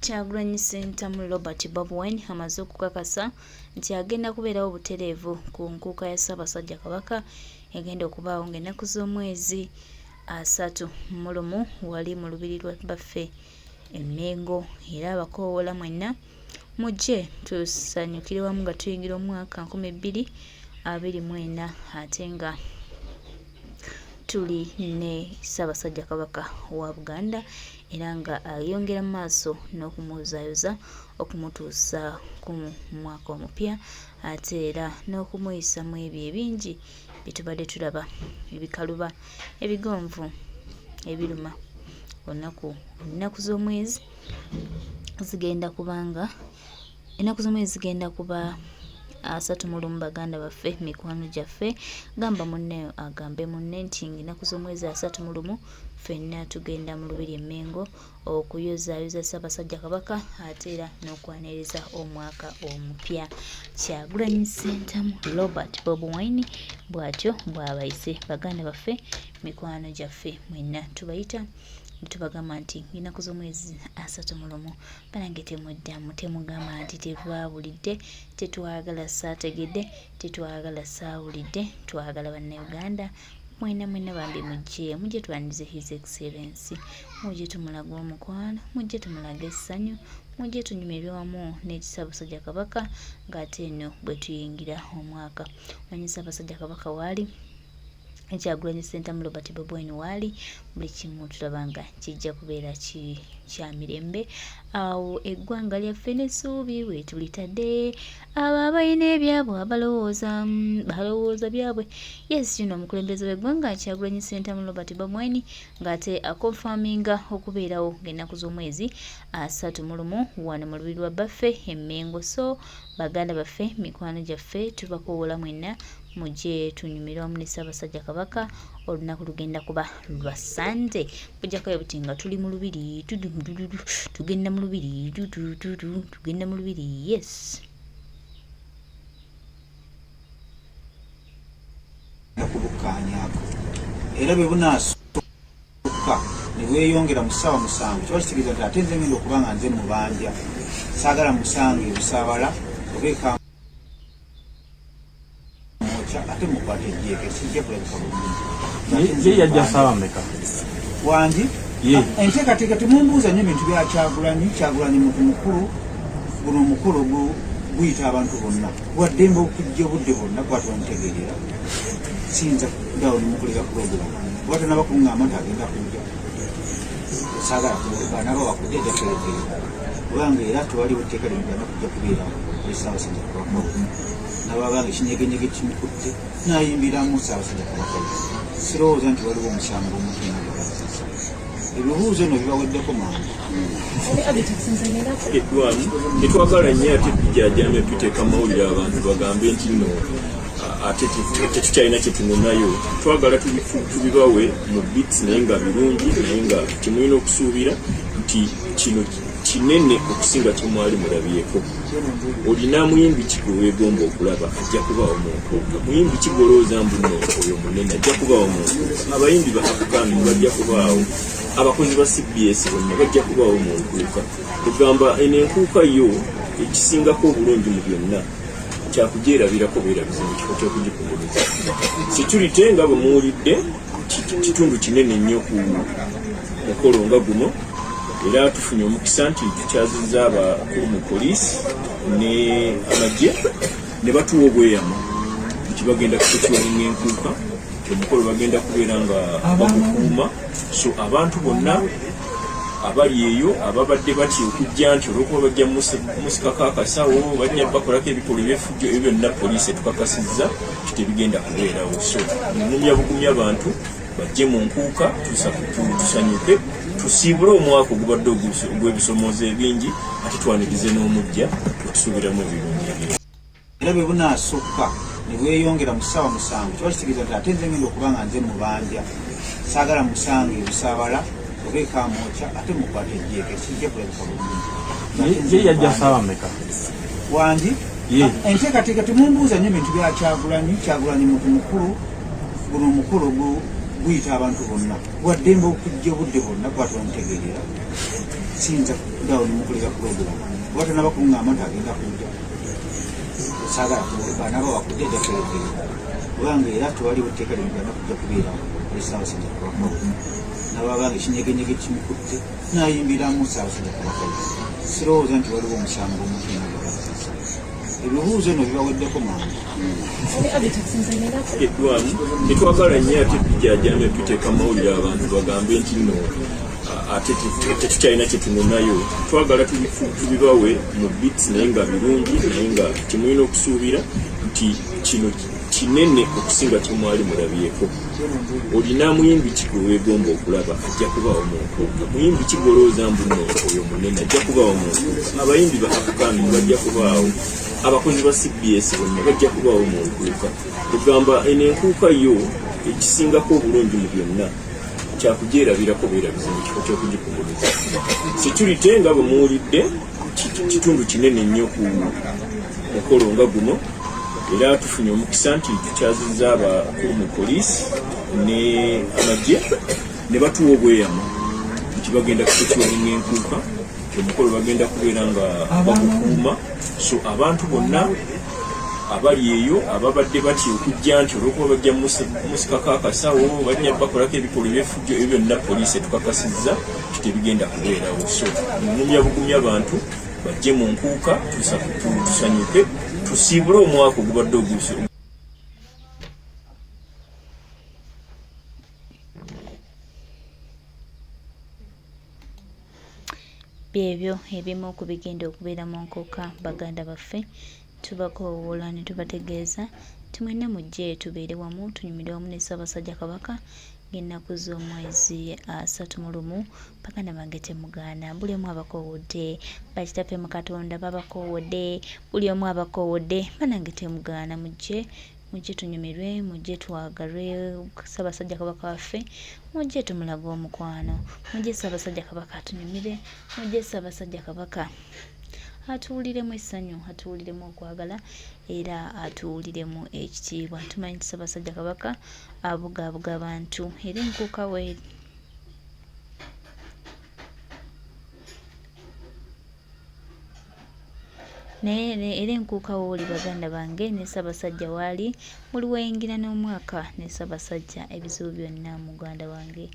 Kyagulanyi Ssentamu Robert Bobi Wine amaze okukakasa nti agenda kubeerawo butereevu ku nkuuka ya Ssaabasajja Kabaka egenda okubaawo ng'ennaku z'omwezi 31 wali mu Lubiri lwa Bbaffe e Mmengo era abakoowoola mwenna mujje tusanyukire wamu nga tuyingira omwaka 2024 ate nga tuli ne Ssaabasajja Kabaka wa Buganda era nga ayongera mu maaso n'okumuyozaayoza okumutuusa ku mwaka omupya ate era n'okumuyisa mu ebyo ebingi bye tubadde tulaba ebikaluba ebigonvu ebiruma olunaku ennaku z'omwezi zigenda kubanga Ennaku z'omwezi zigenda kuba 31 baganda baffe mikwano gyaffe gamba munne agambe munne nti ennaku z'omwezi 31 ffenna tugenda mu lubiri e Mmengo okuyozaayoza Ssaabasajja Kabaka ate era n'okwaniriza omwaka omupya. Kyagulanyi Ssentamu Robert Bobi Wine bw'atyo bw'abayise baganda baffe mikwano gyaffe mwenna tubayita ne tubagamba nti ennaku z'omwezi 31 banange temuddamu temugamba nti tetwawulidde tetwagala saategedde tetwagala saawulidde twagala bannayuganda mwena mwena bambi mujje mujje twanirize his excellence mujje tumulage omukwano mujje tumulage essanyu mujje tunyumirwe wamu ne Ssaabasajja Kabaka ng'ate eno bwe tuyingira omwaka omanyi Ssaabasajja Kabaka waali Kyagulanyi Ssentamu Robert Bobi Wine waali buli kimu tulaba nga kijja kubeera kya mirembe awo eggwanga lyaffe n'essuubi wetulitadde abo abalina ebyabwe abalowooza balowooza byabwe yes you know omukulembeze w'eggwanga Kyagulanyi Ssentamu Robert Bobi Wine ng'ate akonfaminga okubeerawo ng'ennaku z'omwezi 31 wano mu lubiri lwa bbaffe e Mmengo so baganda baffe mikwano gyaffe tubakowoola mwenna Mujje tunyumirwe wamu ne Ssaabasajja Kabaka. Olunaku lugenda kuba lwa Sande. Bujjako buti nga tuli mu lubiri, tugenda mu lubiri, tugenda mu lubiri, yes. Okubukkaanyaako era bwe bunaasukka ne bweyongera mu ssaawa 7 kiba kitegeeza nti ate nze ngenda okuba nga nze mubanja saagala musange ebusaabala oba mwokya ate mukwate ejjeeke kijja kulabika bulungi. Ye yajja saawa meka? Wangi enteekateeka temumbuuza nnyo ebintu bya Kyagulanyi. Kyagulanyi muntu mukulu, guno omukolo guyita abantu bonna waddembe okujja obudde bwonna kuba tebamutegeerera. Siyinza kuddawo nemukolera pulogulaamu kuba tanaba kuŋŋamba nti agenda kujja. Saagala anaba wakujja ajja kweyogerera kubanga era tewaliwo tteeka limugana kujja kubeerawo eri Ssaabasajja Kabaka we. Nababa nga ekinyegenyege kimukutte nayimbiramu Ssaabasajja Kabaka we. Sirowooza nti waliwo omusango omuntu yenna gw'abazizza. Ebibuuzo no bibaweddeko mangu. Eddwamu tetwagala nnyo ate tujajamya tuteeka mawulire abantu bagambe nti no ate tetukyalina kyetunonayo. Twagala tubibawe mu bits naye nga birungi, naye nga temulina okusuubira nti kino kinene okusinga kyemwali mulabyeko. Olina muyimbi ki gwe weegomba okulaba ajja kubaawo mu nkuuka? Muyimbi ki gw'olowooza mbu nno oyo munene ajja kubaawo mu nkuuka? Abayimbi ba upcoming bajja kubaawo, abakozi ba CBS bonna bajja kubaawo mu nkuuka. Kugamba eno enkuuka yo ekisingako obulungi mu byonna kyakugyerabirako bwerabizi mu kifo ky'okugikugumiza. Security nga bwe muwulidde kitundu kinene nnyo ku mukolo nga guno, era tufunye omukisa nti tukyazizza abakulu mu poliisi ne amagye ne batuwa obweyamo nti bagenda kusecuringa enkuuka, nti omukolo bagenda kubeera nga bagukuuma. So abantu bonna abali eyo ababadde batya okujja nti olwokuba bajja musikako akasawo, bajja bakolako ebikolwa eby'effujjo, ebyo byonna poliisi etukakasizza nti tebigenda kubeerawo. So ngumya bugumya abantu bajje mu nkuuka tusanyuke, tusiibule omwaka ogubadde ogw'ebisomoozo ebingi, ate twanirize n'omujja otusuubiramu ebirungi ebyo. Era bwe bunaasukka ne bweyongera mu ssaawa 7 kiba kitegeeza nti ate nze ngenda okuba nga nze mubanja saagala musange ebusaabala oba ekamwokya ate mukwate ejjeeke kijja kulabika bulungi. Ye yajja saawa meka? Wangi enteekateeka temumbuuza nnyo ebintu bya Kyagulanyi. Kyagulanyi muntu mukulu, guno omukolo Guyita abantu bonna, waddembe okujja obudde bwonna, kuba twamutegeerera. Siyinza kuddawo nemukolera pulogulaamu kuba tanaba kuŋŋamba nti agenda kujja. Saagala anaba wakujja, ajja kweyogerera, kubanga era tewaliwo tteeka limuganda kujja kubeerawo ali Ssaabasajja Kabaka we. Nababanga ekinyegenyege kimukutte, nayimbiramu Ssaabasajja Kabaka we. Sirowooza nti waliwo omusango omuntu yenna gwabazizza. Ebibuuzo no bibaweddeko mangu. Eddwamu tetwagala nnyo ate tujajamye tuteeka mawulire abantu bagambe nti nno ate tetukyalina kyetunonayo. Twagala tubibawe mu bits, naye nga birungi, naye nga temulina okusuubira nti kino kinene okusinga kyemwali mulabyeko. Olina muyimbi ki gwe weegomba okulaba? Ajja kubaawo mu nkuuka. Muyimbi ki gwolowooza mbu nno oyo munene? Ajja kubaawo mu nkuuka. Abayimbi ba upcoming bajja kubaawo, abakozi ba CBS bonna bajja kubaawo mu nkuuka. Kugamba eno enkuuka yo ekisingako obulungi mu byonna kyakugyerabirako bwerabizi mu kifo ky'okugikunguluza. Security, nga bwe muwulidde, kitundu kinene nnyo ku mukolo nga guno, era tufunye omukisa nti tukyazizza abakulu mu poliisi ne amagye ne batuwa obweyamo nti bagenda kusecuringa enkuuka, omukolo bagenda kubeera nga bagukuuma. So abantu bonna abali eyo ababadde batya okujja nti olwokuba bajja musikako akasawo, bajja bakolako ebikolwa ebyefujjo, ebyo byonna poliisi etukakasizza nti tebigenda kubeerawo. So ngumya bugumya abantu bajje mu nkuuka, tusanyuke, tusiibule omwaka ogubadde ogusi. Byebyo ebimu ku bigenda okubeera mu nkuuka. Baganda baffe, tubakoowoola ne tubategeeza nti mwenna mujje tubeere wamu, tunyumire wamu ne Ssaabasajja Kabaka ng'ennaku z'omwezi 31. Baganda bange, temugaana, buli omu abakoowodde. Bakitaffe mu Katonda babakoowodde, buli omu abakoowodde. Banange, temugaana, mujje, mujje tunyumirwe, mujje twagalwe Ssaabasajja Kabaka waffe, mujje tumulage omukwano, mujje Ssaabasajja Kabaka atunyumire, mujje Ssaabasajja Kabaka atuwuliremu essanyu, atuwuliremu okwagala, era atuwuliremu ekitiibwa. Tumanyi nti Ssaabasajja Kabaka abugaabuga abantu, era enkuuka we naye era enkuuka wooli, baganda bange, ne Ssaabasajja waali, buli weyingira n'omwaka ne Ssaabasajja, ebizibu byonna, muganda wange,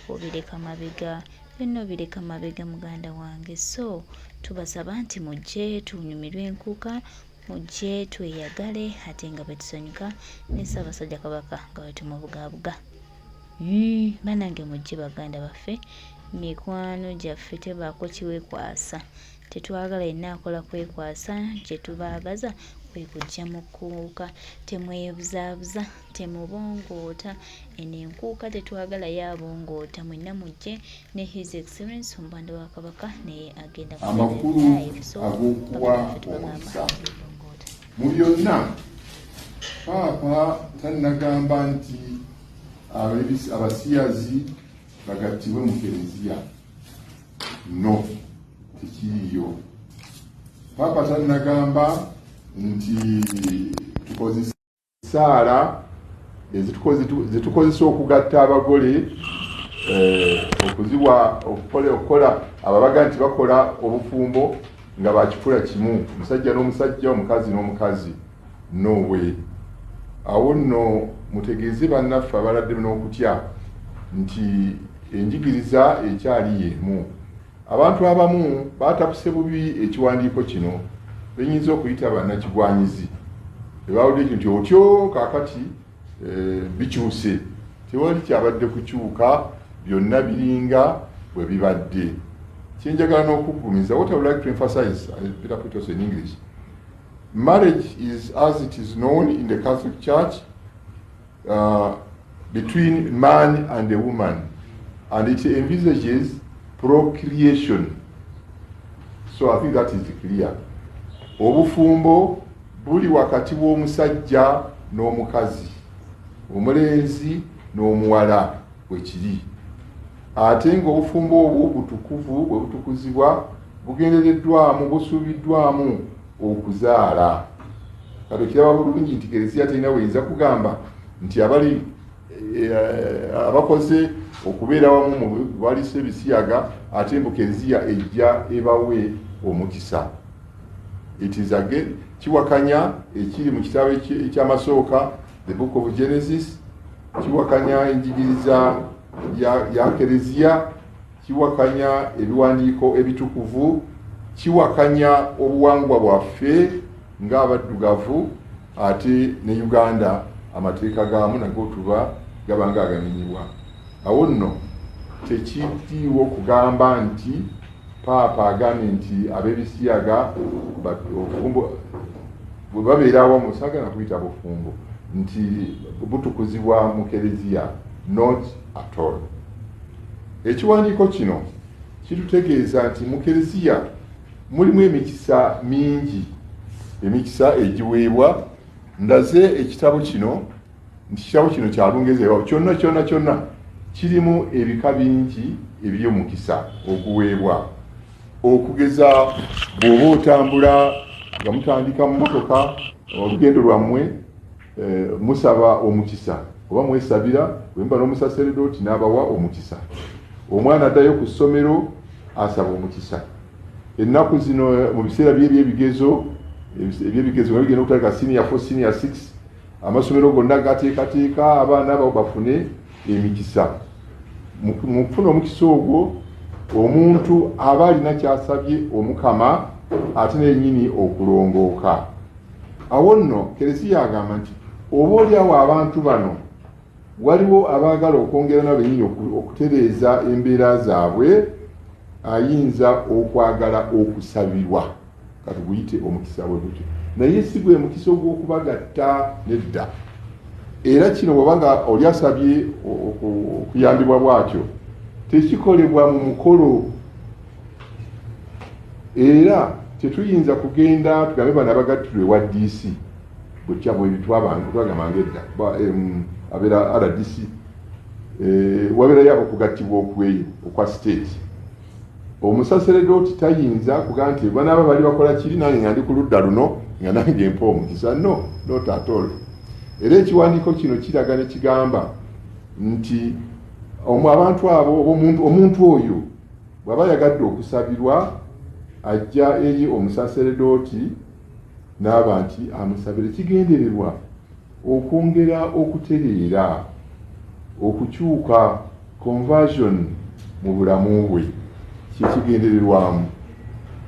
obireka mabega, byonna obireka mabega, muganda wange. So tubasaba nti mujje tunyumirwe enkuuka, mujje tweyagale, ate nga bwe tusanyuka ne Ssaabasajja Kabaka nga bwe tumubugaabuga. Banange, mujje, baganda baffe, mikwano gyaffe, tebaako kiwekwasa. Tetwagala yenna akola kwekwasa. Kye tubaagaza kwe kujja mu kkuuka. Temwebuzaabuza, temubongoota. Eno enkuuka tetwagala yaabongoota. Mwenna mujje ne His Excellence Omubanda wa Kabaka, naye agenda Amakulu live. So ag'okuwa baganda baffe, tubagamba omukisa tebongoota. Mu byonna, Paapa tannagamba nti abasiyazi bagattibwe mu Kereziya. No, tekiriiyo. Paapa tannagamba nti tukozesa saala zetukozesa okugatta abagole, okuziwa okukola ababaga nti bakola obufumbo nga bakikula kimu, omusajja n'omusajja, omukazi n'omukazi. Nowe awo nno mutegeeze bannaffe abaladde n'okutya nti enjigiriza ekyali y'emu. Abantu abamu baatapuse bubi ekiwandiiko kino, benyinza okuyita bannakigwanyizi, tebawulidde ekyo nti otyo kaakati bikyuse. Tewali kyabadde kukyuka, byonna biringa bwe bibadde. Kyenjagala n'okuggumiza, what I would like to emphasize, I better put also in English: marriage is as it is known in the Catholic Church, between man and a woman, and it envisages procreation. So I think that is clear. Obufumbo buli wakati w'omusajja n'omukazi, omulenzi n'omuwala, bwe kiri. Ate ng'obufumbo obwo butukuvu, bwe butukuzibwa, bugendereddwamu, busuubiddwamu okuzaala. Kati okiraba bulungi nti Kereziya terina bweyinza kugamba nti abali abakoze okubeera wamu mu balisa ebisiyaga, ate mbu kereziya ejja ebawe omukisa. It is again kiwakanya ekiri mu kitabo ekyamasooka, the book of Genesis, kiwakanya enjigiriza ya kereziya, kiwakanya ebiwandiiko ebitukuvu, kiwakanya obuwangwa bwaffe ng'abaddugavu, ate ne Uganda amateeka gaamu nago tuba gaba nga agamenyebwa. Awo nno tekiriiwo okugamba nti paapa agambye nti ab'ebisiyaga obufumbo bwe babeera awamu, saagala kuyita bufumbo, nti butukuzibwa mu kereziya. Not at all. Ekiwandiiko kino kitutegeeza nti mu kereziya mulimu emikisa mingi, emikisa egiweebwa. Ndaze ekitabo kino nti kitabo kino kya Lungereza, kyonna kyonna kyonna kirimu ebika bingi eby'omukisa oguweebwa. Okugeza, bw'oba otambula nga mutandika mu motoka olugendo lwammwe, musaba omukisa oba mwesabira, bwe muba n'omusaseredooti n'abawa omukisa. Omwana addayo ku ssomero asaba omukisa. Ennaku zino mu biseera byebyebigezo, ebyebigezo nga bigenda okutandika, senior 4, senior 6, amasomero gonna gateekateeka abaana abo bafune emikisa. Mu kufuna omukisa ogwo, omuntu aba alina kyasabye Omukama, ate nenyini okulongooka. Awo nno kereziya agamba nti oba oliawo abantu bano waliwo abaagala okwongera nabo benyini okutereeza embeera zaabwe, ayinza okwagala okusabirwa, katuguyite omukisa bwe gutyo, naye si gwe mukisa ogw'okubagatta, nedda. Era kino bw'oba nga oli asabye okuyambibwa bw'atyo, tekikolebwa mu mukolo, era tetuyinza kugenda tugambe bano abagattirwa ewa DC bwetya bwebitwagambanga edda, abeera RDC, wabeerayo abokugattibwa okweyo okwa state. Omusaseredooti tayinza kugamba nti banaaba bali bakola kiri, nange nga ndi ku ludda luno nga nange mpa omukisa. No, not at all. Era ekiwandiiko kino kiraga ne kigamba nti abantu abo, omuntu oyo bw'aba ayagadde okusabirwa, ajja eri omusaseredooti n'aba nti amusabire. Kigendererwa okwongera okutereera, okukyuka, conversion mu bulamu bwe, kyekigendererwamu,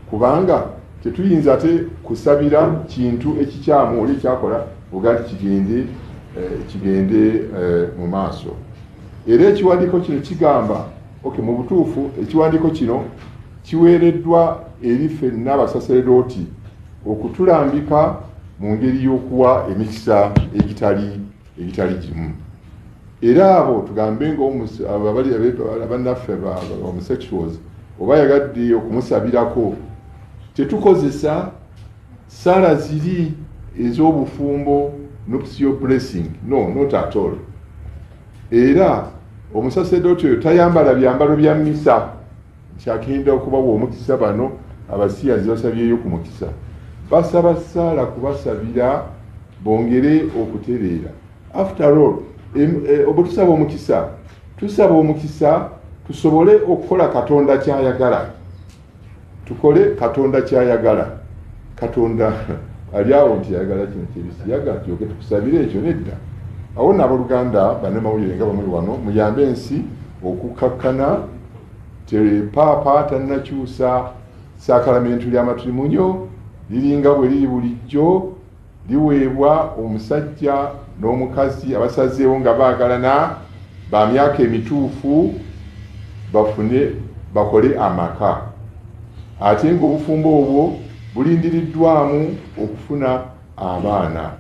kubanga tetuyinza ate kusabira kintu ekikyamu oli ekyakola oga nti kigende mu maaso. Era ekiwandiiko kino kigamba, okay, mu butuufu ekiwandiiko kino kiweereddwa eri ffenna abasaseredooti okutulambika mu ngeri y'okuwa emikisa egitali gimu. Era abo tugambe nga bannaffe homosexuals, oba yagadde okumusabirako, tetukozesa sala ziri ez'obufumbo, nuptial blessing, no, not at all. Era omusasedooti oyo tayambala byambalo bya misa nti agenda okubawa omukisa. Bano abasiyazi basabyeyo ku mukisa, basaba saala kubasabira bongere okutereera. After all, bwe tusaba omukisa, tusaba omukisa tusobole okukola Katonda kyayagala, tukole Katonda kyayagala. Katonda ali awo nti yayagala kino kyebisiyaga, tyoke tukusabire ekyo? Nedda. Awo nno abooluganda bannamawulire nga bamuli wano, muyambe ensi okukakkana. Paapa tannakyusa saakalamentu ly'amatirimunyo, liringa bwe liri bulijjo, liweebwa omusajja n'omukazi abasazeewo nga baagalana, ba myaka emituufu, bafune bakole amaka, ate ng'obufumbo obwo bulindiriddwamu okufuna abaana.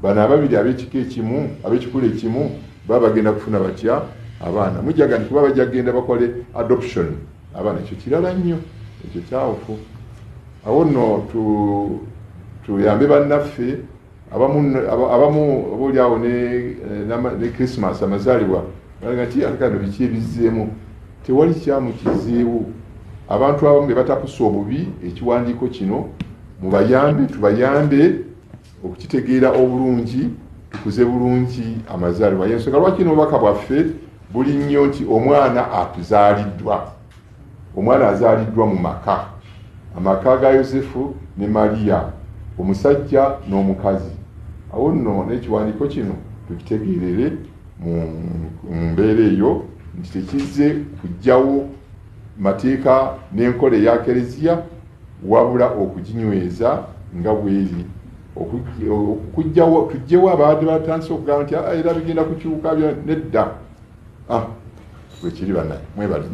Bano ababiri ab'ekika ekimu, ab'ekikula ekimu, baba bagenda kufuna batya abaana? Mujaga nti kuba bajja kugenda bakole adoption abaana, ekyo kirala nnyo, ekyo kyawufu. Awo nno tuyambe bannaffe abamu oba oliawo ne Christmas, amazaalibwa, balaga nti akano biki ebizzeemu? Tewali kyamukizeewo. Abantu abamu be batapusa obubi ekiwandiiko kino, mubayambe, tubayambe okukitegeera obulungi. Tukuze bulungi amazaalibwa. Y'ensonga lwaki n'obubaka bwaffe buli nnyo nti omwana atuzaaliddwa. Omwana azaaliddwa mu maka, amaka ga Yosefu ne Mariya, omusajja n'omukazi. Awo nno n'ekiwandiiko kino tukitegeerere mu mbeera eyo nti tekizze kuggyawo mateeka n'enkola eya Kereziya wabula okuginyweza nga bweri okujjawo tujjewo ababadde batandise okugamba nti ah, era bigenda kukyuka nedda ah, bwekiri banaye mwebale.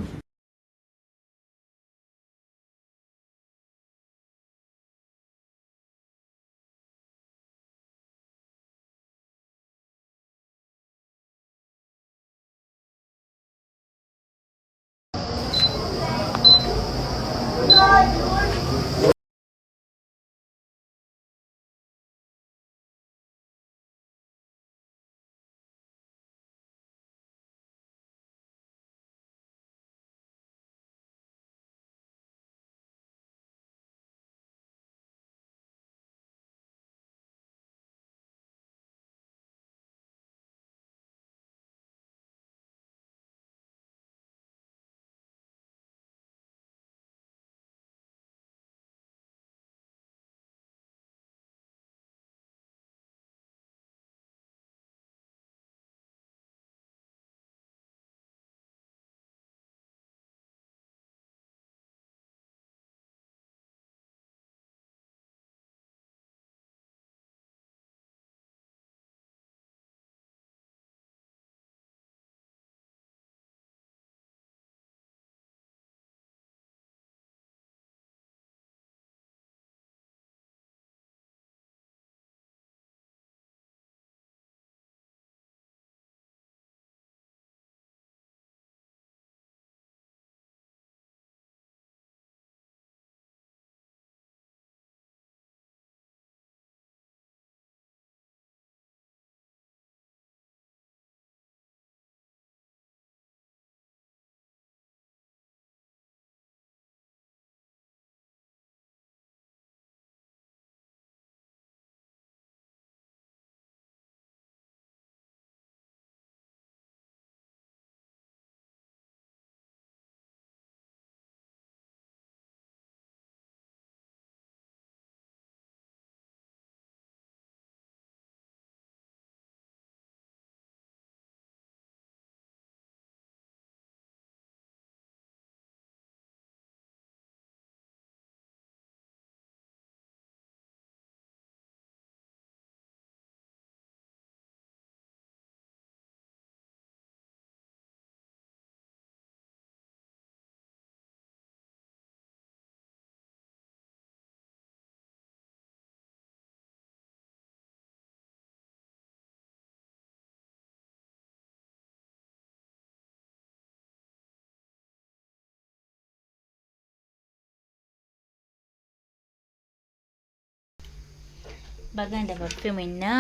Baganda baffe mwenna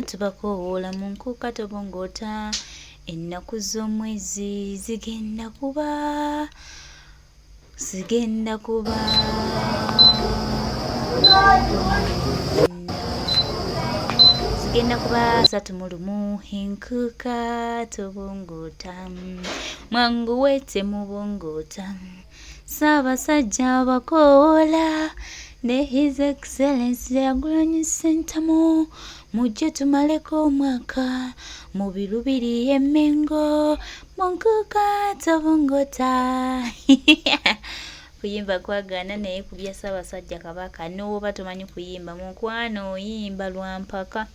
tubakoowoola mu nkuuka tobongoota ennaku z'omwezi zigenda kuba zigenda kuba zigenda kuba 31 enkuuka tobongoota mwanguwe temubongoota Ssaabasajja abakowoola ne His Excellency Kyagulanyi Ssentamu mujje tumaleko omwaka mu Bilubiri e Mmengo mu nkuuka tobongota. Kuyimba kwagaana naye ku bya Ssaabasajja Kabaka n'oba tomanyi kuyimba mukwano oyimba lwa mpaka.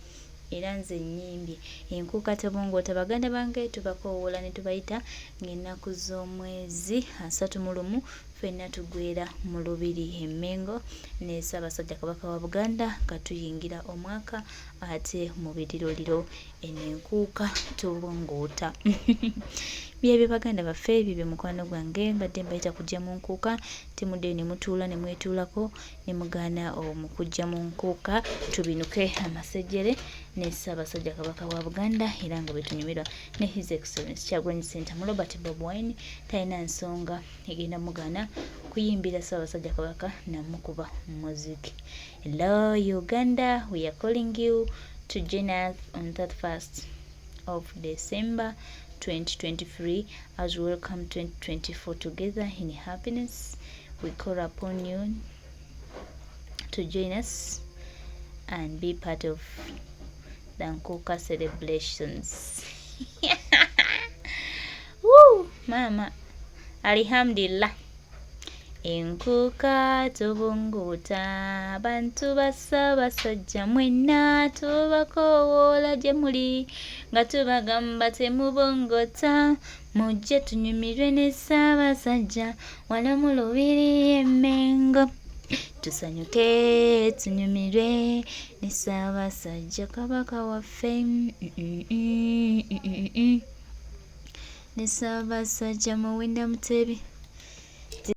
Era nze nnyimbye enkuuka tebongoota baganda bange tubakoowoola ne tubayita ng'ennaku z'omwezi 31 ffenna tugwera mu Lubiri e Mmengo ne Ssaabasajja Kabaka wa Buganda nga tuyingira omwaka ate mu biriroliro eno enkuuka tobongoota. Byebyo baganda baffe byebyo mukwano gwange mbadde mbayita kujja mu nkuuka temuddeyo ne mutuula ne mwetuulako ne mugaana omukujja mu nkuuka tubinuke amasejjere ne Ssaabasajja Kabaka wa Buganda era nga bwetunyumirwa ne His Excellence Kyagulanyi Ssentamu Robert Bob Wine talina nsonga egenda mugaana kuyimbira Ssaabasajja Kabaka namukuba muziki. Hello Uganda, we are calling you. to join us on 31st of December 2023 as we welcome 2024 together in happiness. We call upon you to join us and be part of the Nkuuka celebrations. Woo, mama, alhamdulillah. Enkuuka tubunguuta abantu ba Ssaabasajja mwenna tubakoowoola gye muli nga tubagamba temubongota mujje tunyumirwe ne Ssaabasajja wano mu Lubiri e Mmengo tusanyuke tunyumirwe ne Ssaabasajja Kabaka waffe ne Ssaabasajja Muwenda Mutebi.